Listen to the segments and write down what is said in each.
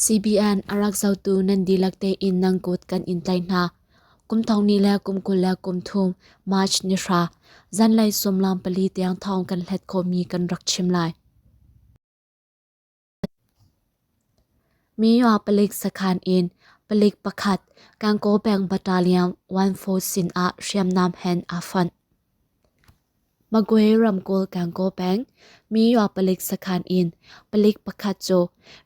CBN a rak zohtu nan dihlak tein nan kut kan in tlaih hna. Kum thong ni le kum 23 March ni hra zanlei sumlam pali tiang thawng kan hlet khawhmi kan rak chim lai. Miyua palik sakhan in palik pakhat Gangaw peng Battalion 14 sin ah hriamnam hen aa fonh. Magwe ramkulh Gangaw peng Miyua palik sakhan in palik pakhat cu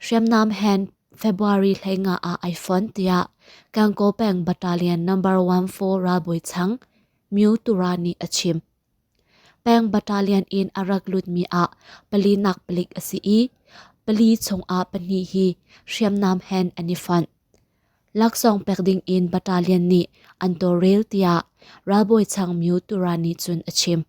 hriamnam hen February 15 ah ai fonh tiah Gangaw peng Battalion Number 14 ralbawi chang Myo Tura nih a chim. Peng battalion in a rak lutmi ah palinak palik a si i pali chungah pahnih hi hriamnam hen an i fonh. Laksawng pek ding in battalion nih an tawlrel tiah ralbawi Chang Myo Tura nih cun a chim.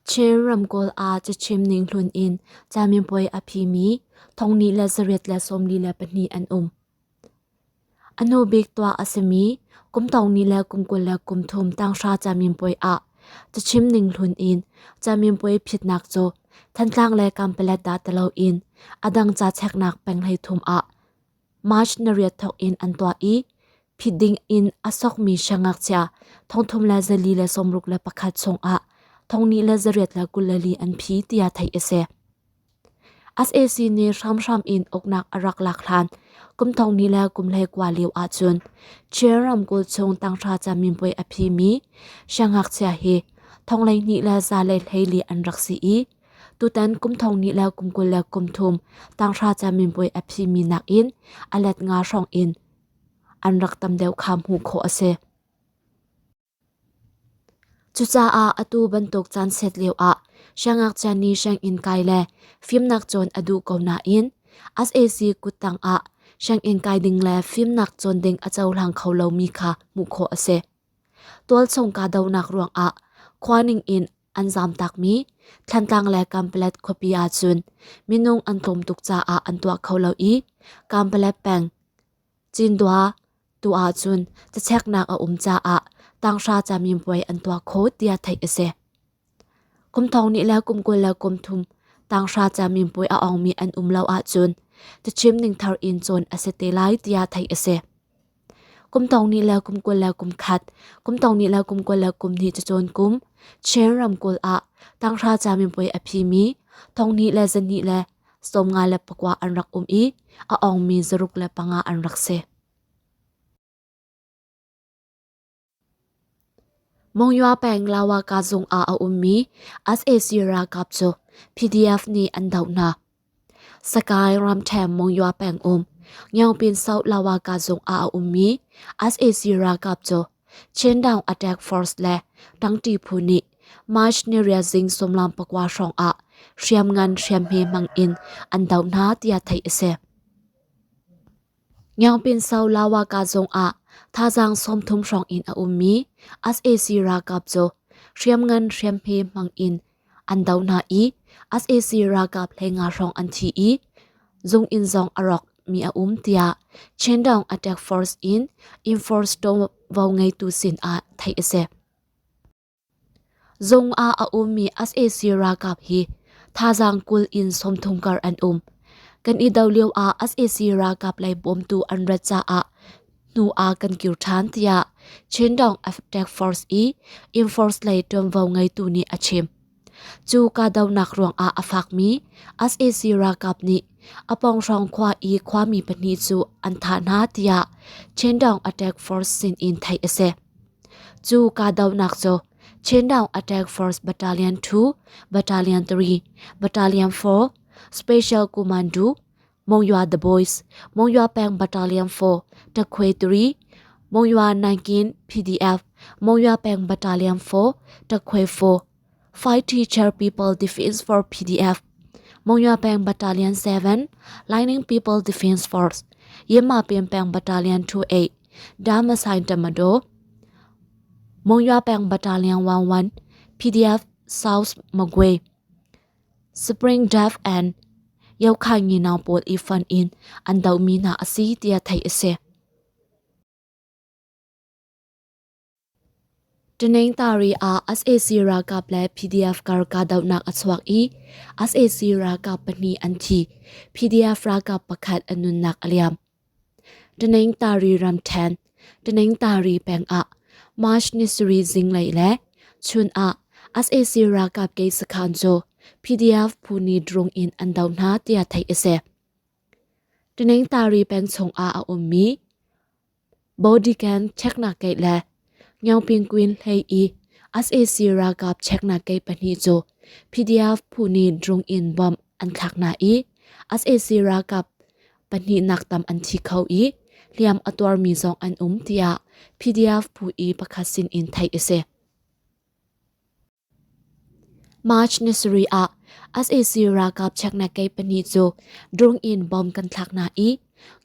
Chin ramkulh ah cachim ning hlun in caminpuai a phimi 1842 an um. A hnu bik tuah a simi kum 2023 tanghra caminpuai ah cachim ning hlun in caminpuai phitnak cu Thantlang le Kanpalet dah ti loin a dang ca cheknak peng 13 ah March ni riat thawk in an tuah i phit ding in a sokmi siangngakchia 3461 chungah 1824 an phi tiah theih a si. SAC nih hramhram in uknak a rak lak hlan kum thong ni le kum hlei kua lio ahcun Chin ramkulh chung tanghra caminpuai a phimi siangngakchia hi thong hleihnih le za le hleili an rak si i Tutan kum thong hnih le kum 23 tanghra caminpuai a phimi nakin a let nga hrawng in an rak tam deuh kha hmuh khawh a si. Cucaah atu bantuk caan set lio ah siangngakchia nih sianginn kai le fimnak cawn a duh ko nain SAC kuttang ah sianginn kai ding le fimnak cawn ding a cohlang kho lomi kha hmuh khawh a si. Tualchung kahdohnak ruangah khua ning in an zamtakmi Thantlang le Kanpalet khuapi ahcun minung an tlawm tuk caah an tuah kho lo i Kanpalet peng Cindua tu ahcun cacheknak a um caah tanghra caminpuai an tuah kho tiah theih a si. Kum thong nih le kum 23 tanghra caminpuai a ongmi an um lo ahcun cachim ning thar in cawn a si te lai tiah theih a si. Kum tong nih le kum 21, kum tong nih le kum 22 cacawn kum Chin ramkulh ah tanghra caminpuai a phimi thong hnih le zahnih le 59 an rak um i a ongmi 605 an rak si. Monywa peng Lawaka zung ah a ummi SAC ralkap cu PDF nih an doh hna. Sakai ramṭhen Monywa peng um Nyaungpin South Lawaka zung ah a ummi SAC ralkap cu Chindaung Attack Force le Tangṭi phu nih March ni riat zing sawmlam pakua hrawng ah hriamngan hriamhme hmang in an doh hna tiah theih a si. Ngiangpinso Lawaka zung ah thazaang 30 hrawng in a ummi SAC ralkap cu hriamngan hriamhme hmang in an doh hna i SAC ralkap 15 hrawng an thi i zung inn zong a rawk mi a um tiah Chindaung Attack Force in enforce ṭuanvo ngeitu sin ah theih a si. Zung ah a ummi SAC ralkap hi thazaang 20 in 30 kar an um. Kan i do lio ah SAC ralkap lei bawmtu an rat caah hnu ah kan kir ṭhan tiah Chindaung Attack Force i Enforce lei ṭuanvo ngeitu nih a chim. Cu kahdohnak ruangah a fakmi SAC ralkap nih a pawnghrawng khua i khuami pahnih cu an thah hna tiah Chindaung Attack Force sin in theih a si. Cu kahdohnak cu Chindaung Attack Force Battalion 2, Battalion 3, Battalion 4, Special Commando, Monywa The Boys, Monywa Peng Battalion 4, Takhwe 3, Monywa 19 PDF, Monywa Peng Battalion 4, Takhwe 4, Five Teacher People Defense for PDF, Monywa Peng Battalion 7, Lightning People Defense Force, Yinmapin Peng Battalion 28, Damasain Tamado, Monywa Peng Battalion 11, PDF South Magwe, Spring Def and Yokhai Nginau pawl i fun in an dohmi hna a si tiah theih a si. Tanengtari ah sac ralkap le PDF kar kahdohnak a chuak i sac ralkap pahnih an thi. PDF ralkap pakhat a nunnak a liam. Tanengtari ramṭhen, Tanengtari peng ah March ni sarih zinglei le chun ah sac ralkap gate sakhan cu PDF phu nih drone in an doh hna tiah theih a si. Tanengtari peng chungah a ummi Bodycam checknak keih le Nyaungpinkwin hlei i sac ralkap checknak keih pahnih cu PDF phu nih drone in bomb an thlak hna i sac ralkap pahnihnak tam an thi kho i hliam a tuarmi zong an um tiah PDF phu i pakhat sin in theih a si. March ni sarih ah sac ralkap checknak gate pahnih cu drone in bomb kan thlak hna i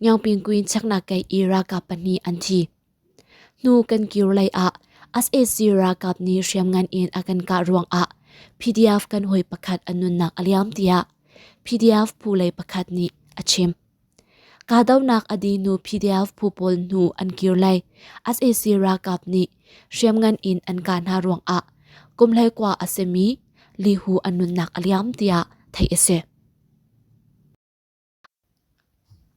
Nyaungpinkwin checknak gate i ralkap pahnih an thi. Hnu kan kir lei ah sac ralkap nih hriamngan in a kan kah ruangah PDF kan hawi pakhat a nunnak a liam tiah PDF phu lei pakhat nih a chim. Kahdohnak a dih hnu PDF phu pawl hnu an kir lai. Sac ralkap nih hriamngan in an kah hna ruangah kum 19 a simi Lihu a nunnak a liam tiah theih a si.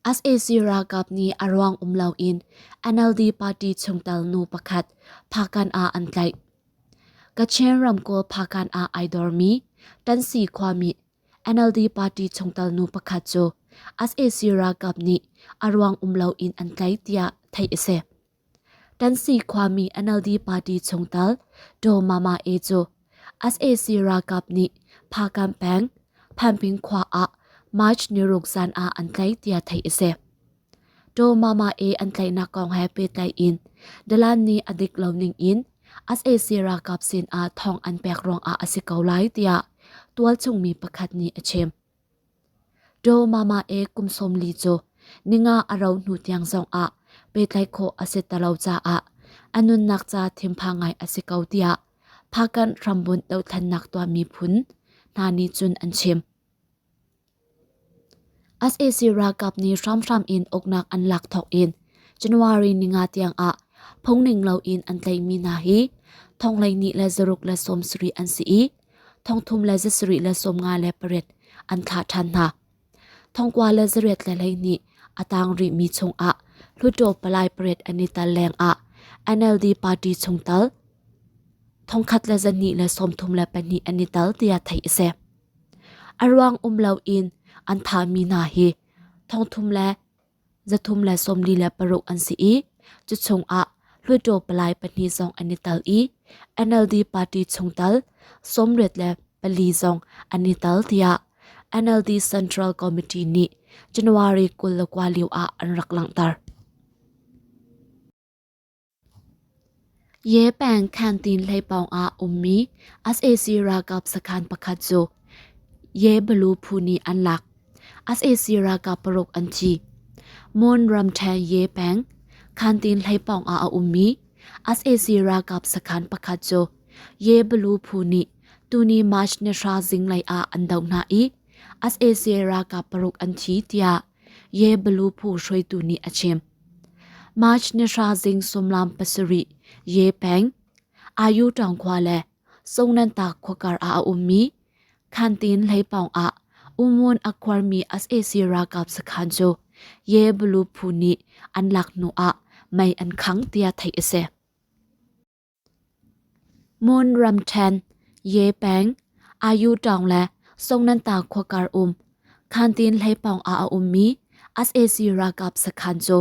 Sac ralkap nih a ruang um loin NLD party chungtel nu pakhat Phakan ah an tlaih. Kachin ramkulh Phakan ah ai dormi Tansi khuami NLD party chungtel nu pakhat cu sac ralkap nih a ruang um loin an tlaih tiah theih a si. Tansi khuami NLD party chungtel Daw Mama E cu sac ralkap nih Phakam peng, Phanping khua ah March niruk zan ah an tlaih tiah theih a si. Daw Mama E an tlaihnak kong he pehtlai in Dalan nih a dik lo ning in sac ralkap sin ah thong an pek ruangah a si ko lai tiah tualchung mi pakhat nih a chim. Daw Mama E kum 40 cu ninga a ro hnu tiang zong ah pehtlaih khawh a si ta lo caah a nunnak ca thinphang ngai a si ko tiah Phakanh hrambunh dohthlennak tuahmi phun hna nih cun an chim. Sac ralkap nih hramhram in uknak an lak thawk in January ninga tiang ah phungning loin an tlaihmi hna hi thong 12 le zaruk le 70 an si i thong thum le zasarih le 58 an thlah ṭhan hna. Thong kua le zariat le 12 a tang rihmi chungah Hluttaw palai pariat an i tel lengah NLD party chungtel thongkhat le zahnih le 32 an i tel tiah theih a si. A ruang um loin an thahmi hna hi thongthum le 346 an si i cu chungah Hluttaw palai pahnih zong an i tel i NLD party chungtel 84 zong an i tel tiah NLD Central Committee nih January 29 lio ah an rak langhter. Ye peng Khantin hleipawng ah ummi sac ralkap sakhan pakhat cu Ye Balu phu nih an lak. Sac ralkap paruk an thi. Mon ramṭhen Ye peng Khantin hleipawng ah a ummi sac ralkap sakhan pakhat cu Ye Balu phu nih tuni March ni hra zinglei ah an doh hna i sac ralkap paruk an thi tiah Ye Balu phu hruaitu nih a chim. March ni hra zing sawmlam pasarih Ye peng Ayu Taung khua le Songnanta khua kar ah a ummi Khantin hleipawng ah Umun a khuarmi sac ralkap sakhan cu Ye Balu phu nih an lak hnu ah mei an khang tiah theih a si. Mon ramṭhen, Ye peng, Ayu Taung le Songnanta khua kar um Khantin hleipawng ah a ummi sac ralkap sakhan cu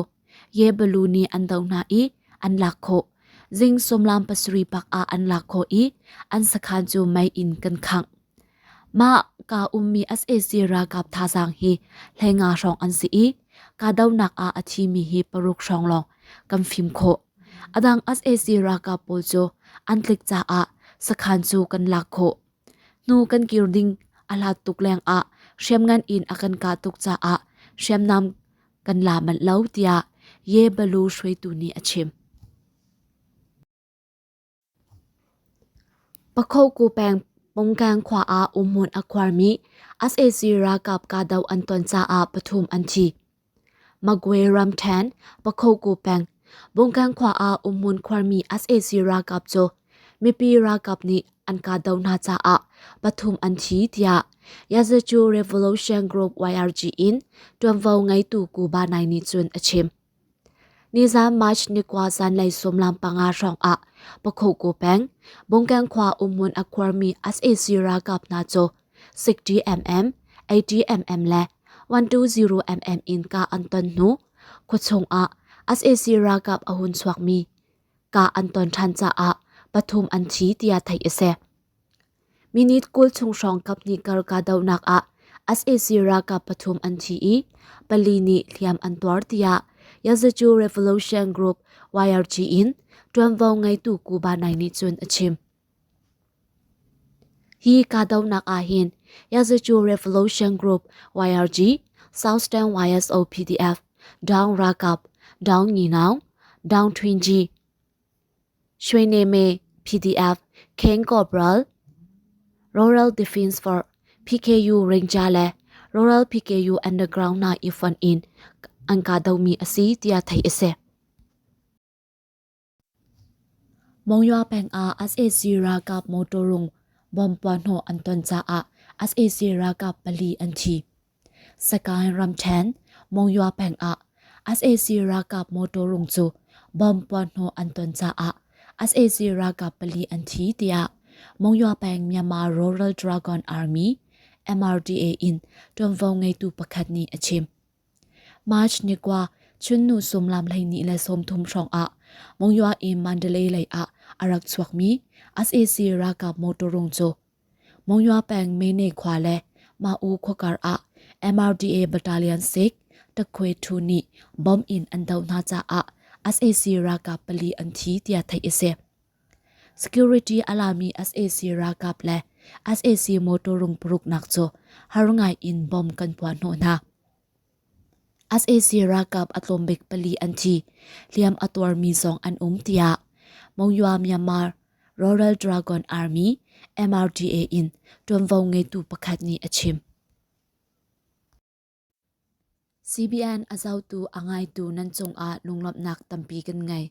Ye Balu nih an doh hna i an lak khawh. Zing sawmlam pasarih bak ah an lak khawh i an sakhan cu mei in kan khangh. Mah ka ummi sac ralkap thazaang hi 15 hrawng an si i kahdohnak ah a thimi hi paruk hrawng lawng kan fim khawh. A dang sac ralkap pawl cu an tlik caah sakhan cu kan lak khawh. Hnu kan kir ding a hlat tuk lengah hriamngan in a kan kah tuk caah hriamnam kan la manh lo tiah Ye Balu hruaitu nih a chim. Pakhoku peng Pongkang khua ah umhmun a khuarmi sac ralkap kahdoh an ton caah pathum an thi. Magwe ramṭhen Pakhoku peng Bungkang khua ah umhmun khuarmi sac ralkap cu. Mipi ralkap nih an kahdoh hna caah pathum an thi tiah Yazacu Revolution Group YRG in ṭuanvo ngeitu Kuba Nai nih cun a chim. Nizan March nikua zanlei sawmlam panga hrawng ah Pakhoku peng, Bungkeng khua umhmun a khuarmi sac ralkap hna cu 60mm, 80mm le 120mm in kah an ton hnu khuachung ah sac ralkap a hun chuakmi kah an ton ṭhan caah pathum an thi tiah theih a si. Minute 20 chung hrawng kaphnih kar kahdohnak ah sac ralkap pathum an thi i pali nih hliam an tuar tiah Yazacu Revolution Group YRG in ṭuanvo ngeitu Kuba Nai nih cun a chim. Hi kahdohnak ah hin Yazacu Revolution Group YRG, Southern YSO PDF, Daung ralkap, Daung Ngi Naung, Daung Twin Gyi, Shwe PDF, King Corporal, Rural Defense Force, PKU Ranger le Rural PKU Underground hna i fonh in an kahdohmi a si tiah theih a si. Monywa peng ah sac ralkap motor rung bomb puahhnawh an ton caah sac ralkap pali an thi. Sagaing ramṭhen Monywa peng ah sac ralkap motor rung cu bomb puahhnawh an ton caah sac ralkap pali an thi tiah Monywa peng Myanmar Rural Dragon Army MRDA in ṭuanvo ngeitu pakhat nih a chim. March nikua chunnu sumlam 12:30 hrawng ah Monywa in Mandalay lei ah a rak chuakmi sac ralkap motor rung cu Monywa peng Mene khua le Mah-U khuakar ah MRDA Battalion 6 Takhwe Thu nih bomb in an doh hna caah sac ralkap pali an thi tiah theih a si. Security a lami sac ralkap le sac motor rung paruknak cu har ngai in bomb kan puah hnawh hna. Sac ralkap a tlawmbik pali an thi, hliam a tuarmi zong an um tiah Monywa Myanmar Rural Dragon Army MRDA in ṭuanvo ngeitu pakhat nih a chim. CBN a zohtu a ngaitu nan cungah lunglawmhnak tampi kan ngei.